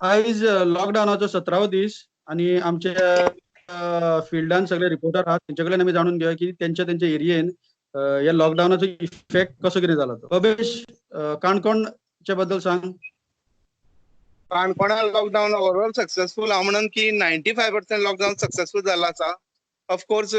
आयज लॉकडावनाचो 17वो दीस आनी आमच्या फिल्डान सगळे रिपोर्टर आहात, तेंचे कडल्यान आमी जाणून घेवया की तेंच्या तेंच्या एरियेन ह्या लॉकडावनाचो इफेक्ट कसो कितें जाला तो. बबेश, काणकोणच्या बद्दल सांग. काणकोणा लॉकडावन ओवरऑल सक्सेसफूल हांव म्हणून की 95% लॉकडावन सक्सेसफूल जाला आसा. ऑफकोर्स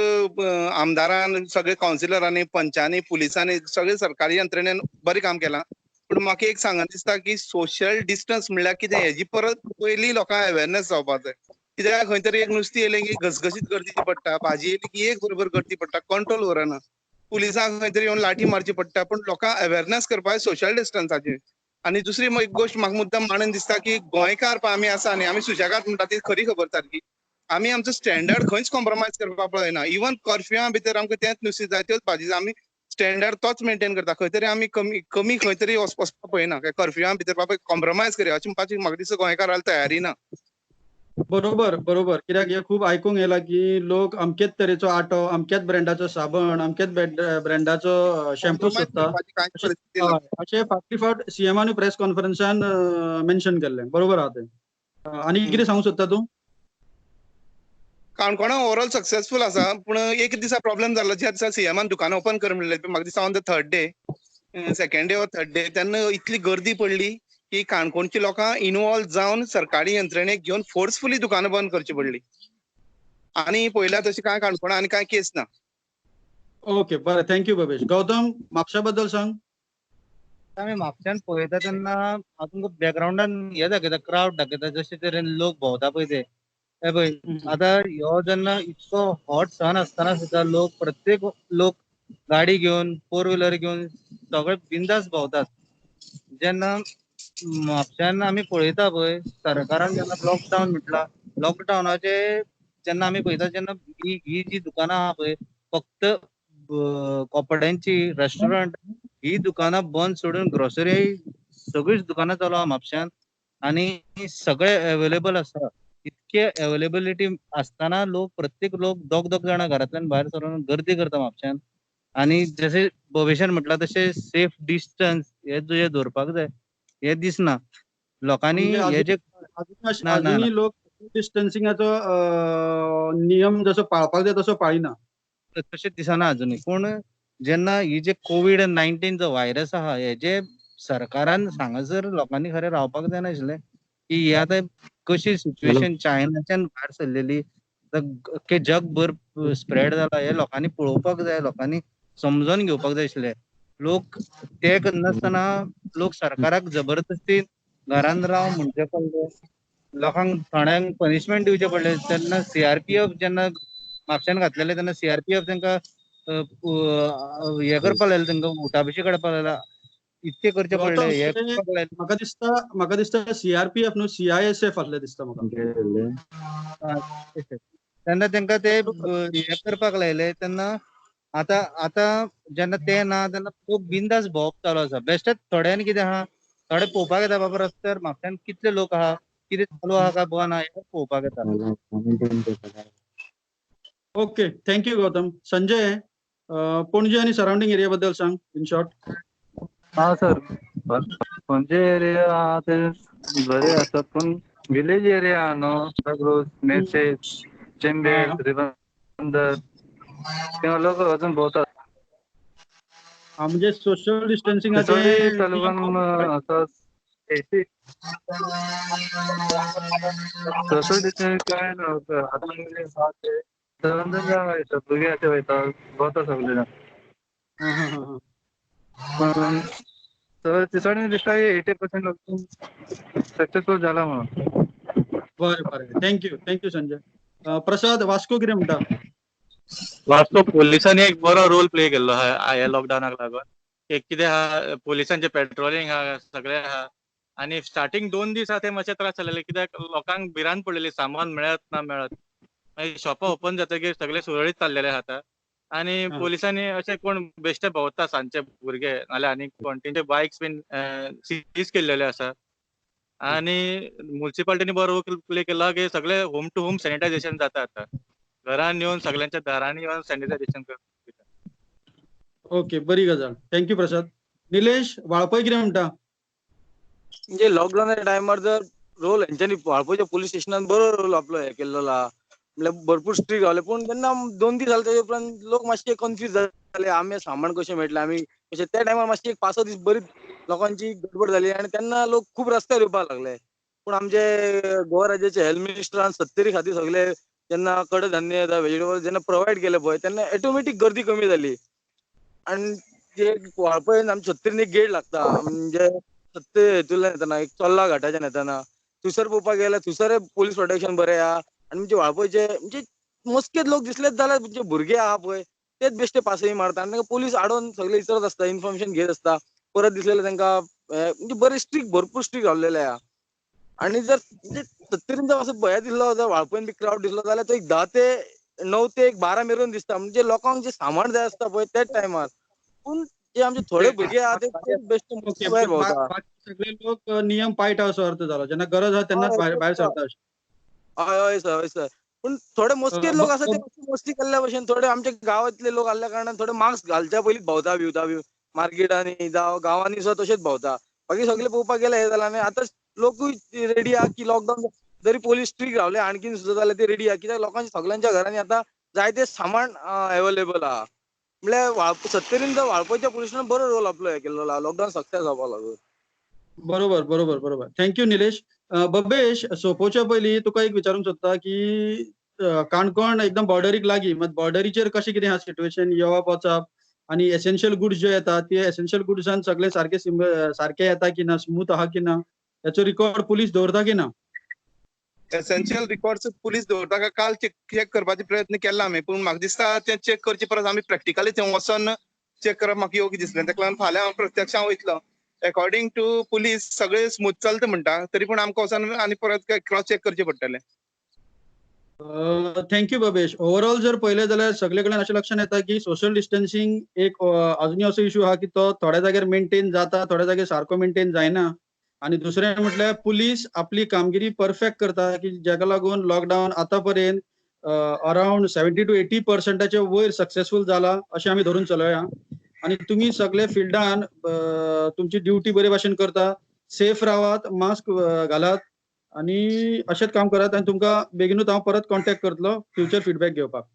आमदारान, सगळे कावन्सिलरांनी, पंचांनी, पुलिसांनी, सगळे सरकारी यंत्रणेन बरें काम केलां. पूण म्हाका एक सांगन दिसता की सोशल डिस्टन्स म्हणल्यार कितें हेजी परत पयलीं लोकांक अवेरनेस जावपाक जाय. कित्याक खंय तरी एक नुस्तीं येयलें की घसघशीत गर्दी पडटा, भाजी येयली की एक बरोबर गर्दी पडटा, कंट्रोल उरना, पुलिसांक खंय तरी येवन लाठी मारची पडटा. पूण लोकांक अवेरनेस करपाक सोशल डिस्टन्साची. आनी दुसरी एक गोश्ट म्हाका मुद्दम मानून दिसता की गोंयकार पळय आमी आसा न्ही, आमी सुशेगाद म्हणटा ती खरी खबर सारकी. आमी आमचो स्टँडर्ड खंयच कॉम्प्रोमायज करपाक पळयना. इवन कर्फ्युआ भितर आमकां तेंच नुस्तें जाय, त्योच भाजी जाय, आमी स्टँडर्ड तोच मेंटेन करता. खंय तरी आमी कमी कमी खंय तरी वचपाक पळयना. कर्फ्युआ भितर बाबा कॉम्प्रोमायज करया अशें म्हणपाची म्हाका दिसता गोंयकाराक तयारी ना. बरोबर बरोबर, कित्याक हे खूब आयकूंक येयला की लोक अमकेच तरेचो आटो, अमक्याच ब्रँडाचो साबण, अमक्याच ब्रँडाचो शॅम्पू सोदता. अशें फाटली फावट सीएमान प्रेस कॉन्फरन्सान मेन्शन केल्लें. बरोबर आहा तें. आनी कितें सांगूंक सोदता तूं? काणकोणा ओवरऑल सक्सेसफूल आसा, पूण एक दिसा प्रॉब्लेम जालो ज्या दिसा सीएमान दुकानां ओपन कर म्हणलें म्हाका दिसता on the third day, second day or third day, तेन्ना इतली गर्दी पडली की काणकोणची लोकां इनवॉल्व जावन सरकारी यंत्रणेक घेवन फोर्सफुली दुकानां बंद करची पडली. आनी पळयल्यार तशी कांय काणकोणा आनी कांय केस ना. ओके, बरें, thank you Bhavesh. Gautam, म्हापशा बद्दल सांग. आमी म्हापश्यान पळयता तेन्ना हांव तुमकां बॅकग्रावंडान हे दाखयता, क्रावड दाखयता, जशे तरेन लोक भोंवता पळय ते. हे पळय आतां ह्यो जेन्ना इतको हॉट सन आसतना सुद्दां लोक, प्रत्येक लोक गाडी घेवन, फोर व्हिलर घेवन सगळे बिंदास भोंवतात. जेन्ना म्हापश्यान आमी पळयता पळय, सरकारान जेन्ना लॉकडावन म्हटला, लॉकडावनाचे जेन्ना आमी पळयता जेन्ना ही जी दुकानां आहा पळय, फक्त कपड्यांची, रेस्टॉरंट ही दुकानां बंद सोडून ग्रोसरी सगळीच दुकानां चालू आहा म्हापश्यान आनी सगळे अवेलेबल आसा. इतके अवेलेबिलिटी आसतना लोक, प्रत्येक लोक दोग दोग जाणां घरांतल्यान भायर सरून गर्दी करता म्हापश्यान. आनी जशें भवेशान म्हटलां तशें सेफ डिस्टन्स हे तुजें दवरपाक जाय, हे दिसना लोकांनी. हे जे अजूनही लोक डिस्टन्सिंगाचो नियम जसो पाळपाक जाय तसो पाळिना, तशें दिसना अजुनूय. पूण जेन्ना ही जे कोवीड-19 जो व्हायरस आहा, हेजे सरकारान हांगासर लोकांनी खरें रावपाक जायनाशिल्लें की ही आतां कशी सिच्युएशन चायनाच्यान भायर सरलेली अख्खे जगभर स्प्रेड जाला, हे लोकांनी पळोवपाक जाय, लोकांनी समजून घेवपाक जाय आशिल्लें. लोक ते करनासतना लोक सरकाराक जबरदस्ती घरान राव म्हणचे पडले, लोकांक थोड्यांक पनिशमेंट दिवचे पडले. तेन्ना सीआरपीएफ जेन्ना म्हापश्यान घातलेले तेन्ना सीआरपीएफ तांकां हे करपाक लायलें, तांकां उठाबशी काडपाक लायला, इतके करचे पडले. हे म्हाका दिसता सीआरपीएफ न्हू, सीआयएसएफ आसले दिसता म्हाका. तेन्ना तांकां ते हे करपाक लायले. तेन्ना आतां आतां जेन्ना ते ना तेन्ना खूब बिंदास भोंवप चालू आसा. बेश्टेच थोड्यांनी कितें आहा, थोडे पळोवपाक येता बाबा रस्त्यार म्हापश्यान कितले लोक आहा, कितें चालू आहा काय बंद आहा, हें पळोवपाक येता. Okay, thank you Gautam. Sanjay, Panaji आनी सरावंडींग एरिया बद्दल सांग इन शॉर्ट. हा सर, पणजे एरिया आहा ते बरे आसा, पूण विलेज एरिया आहा न्हू, सांताक्रूज, मेसेज, चेंबेर, रिबंदर, ते लोक अजून भोंवतात. म्हणजे सोशल डिस्टन्सिंग तालुक्यान आसा, सोशल डिस्टन्सिंग काय ना, आतां भुरगे अशे वयता, भोंवता सगळे जाण. तर दिसता 80% सक्सेसफूल जाला म्हणून. बरें बरें, thank you thank you Sanjay. Prasad, Vasco कितें म्हणटा? वास्को पोलिसांनी एक बरो रोल प्ले केल्लो आहा ह्या लॉकडावनाक लागून. एक कितें आहा, पोलिसांचे पेट्रोलिंग आहा, सगळें आहा. आनी स्टार्टींग 2 दीस आहा ते मातशे त्रास जालेले, कित्याक लोकांक भिरांत पडलेली सामान मेळत ना मेळत. मागीर शॉपां ओपन जातकीर सगळे सुरळीत चाललेले आहा आतां. आनी पोलिसांनी अशे कोण बेश्टे भोंवता सांजचे भुरगे नाल्यार आनी कोण, तेंचे बायक्स बीन सीज केल्लेले आसा. आनी मुन्सिपालिटीनी बरो रोल प्ले केला की सगळे होम टू होम सॅनिटायझेशन जाता आतां, घरान येवन सगळ्यांच्या दारांनी येवन सॅनिटायझेशन करता. ओके, बरी गजाल, thank you Prasad. Nilesh, Valpoi कितें म्हणटा? म्हणजे लॉकडावनाच्या टायमार जर रोल हेंच्यांनी वाळपयच्या पुलीस स्टेशनान बरो रोल आपलो हे केल्लो आहा. म्हणल्यार भरपूर स्ट्रीक रावले, पूण जेन्ना 2 दीस जाले तेजे उपरांत लोक मातशे कन्फ्यूज जाले, आमी सामान कशें मेळटलें, आमी कशें. त्या टायमार मातशी एक 5-6 दीस बरीच लोकांची गडबड जाली आनी तेन्ना लोक खूब रस्त्यार येवपाक लागले. पूण आमचे गोवा राज्याचे हेल्थ मिनिस्टरान सत्तरी खातीर सगळे जेन्ना कडधान्य, वेजिटेबल जेन्ना प्रोवायड केले पळय, तेन्ना ऑटोमॅटीक गर्दी कमी जाली. आनी जे वाळपयन आमच्या सत्तरीन एक गेट लागता, म्हणजे सत्तरी हेतूंतल्यान येतना, एक चोर्ला घाटाच्यान येतना, थंयसर पळोवपाक गेल्यार थंयसरय पोलीस प्रोटेक्शन बरें आहा. आनी म्हणजे वाळपयचे म्हणजे मोजकेच लोक दिसलेच जाल्यार म्हणजे भुरगे आहा पळय, तेच बेश्टे पासय मारता आनी तांकां पोलीस आडोवन सगळे विचारत आसता, इन्फॉर्मेशन घेत आसता. परत दिसलेले तांकां म्हणजे बरे स्ट्रीक, भरपूर स्ट्रीक रावलेले आहा. आणि जर म्हणजे सत्तरीन जर असं भंय दिसलो, जर वाळपयन बी क्रावड दिसलो जाल्यार तो एक 10 ते 9 ते एक 12 मेरेन दिसता, म्हणजे लोकांक जे सामान जाय आसता पळय त्याच टायमार. पूण जे आमचे थोडे भुरगे आहा ते बेश्टे भायर भोंवता. बाकी सगळे लोक नियम पाळटा असो अर्थ जालो, जेन्ना गरज आहा तेन्नाच भायर भायर सरता. हय हय सर, हय सर. पूण थोडे मोजके लोक आसा ते मस्ती केल्ल्या भशेन. थोडे आमच्या गांवांतले लोक आहल्या कारणान थोडे मास्क घालच्या पयलींच भोंवता बिवता बी मार्केटांनी जावं गांवांनी सुद्दां तशेंच भोंवता. बाकी सगळे पळोवपाक गेल्यार हे जालां. आनी आतां लोकूय रेडी आहा की लॉकडावन जरी पोलीस स्ट्रीक रावले आणखीन सुद्दां जाल्यार ते रेडी आहा, कित्याक लोकांच्या सगळ्यांच्या घरांनी आतां जायते सामान अवेलेबल आहा. म्हणल्यार वाळप सत्तरीन जर वाळपयच्या पुलिसान बरो रोल आपलो हे केल्लो लॉकडावन सक्सेस जावपाक लागून. बरोबर बरोबर बरोबर thank you Nilesh. Babesh, सोंपोवच्या पयलीं तुका एक विचारूंक सोदता की काणकोण एकदम बॉर्डरीक लागीं, मात बॉर्डरीचेर कशें कितें आहा सिट्युएशन, येवप वचप आनी एसेन्शियल गुड्स जे येतात ते एसेन्शियल गुड्सान सगळे सारके सारके येता की ना, स्मूथ आहा की ना, हेचो रिकॉर्ड पुलीस दवरता की ना? एसेन्शियल रिकॉर्ड्स पुलीस दवरता काय, काल चेक करपाचे प्रयत्न केला आमी, पूण म्हाका दिसता ते चेक करचे परस आमी प्रॅक्टिकली थंय वचोन चेक करप म्हाका योग्य दिसलें. ताका लागून फाल्यां हांव प्रत्यक्ष हांव वयतलो. अकॉर्डिंग टू पुलीस सगळे स्मूथ चलता म्हणटा, तरी पूण आमकां वचोन आनी परत क्रॉस चेक करचें पडटलें. Thank you Babesh. ओवरऑल जर पळयलें जाल्यार सगळे कडेन अशें लक्षात येता की सोशल डिस्टन्सिंग एक अजुनूय असो इशू आहा की तो थोड्या जाग्यार मेंटेन जाता, थोड्या जाग्यार सारको मेंटेन जायना. आनी दुसरें म्हटल्यार पुलीस आपली कामगिरी परफेक्ट करता की जाका लागून लॉकडावन आतां पर्यंत अरावंड 70 टू 80 पर्संटाचे वयर सक्सेसफूल जाला अशें आमी धरून चलोया. आनी तुमी सगळे फिल्डान तुमची ड्युटी बरे भाशेन करता. सेफ रावात, मास्क घालात आनी अशेंच काम करात. आनी तुमकां बेगिनूच हांव परत कॉन्टेक्ट करतलो फ्युचर फिडबॅक घेवपाक.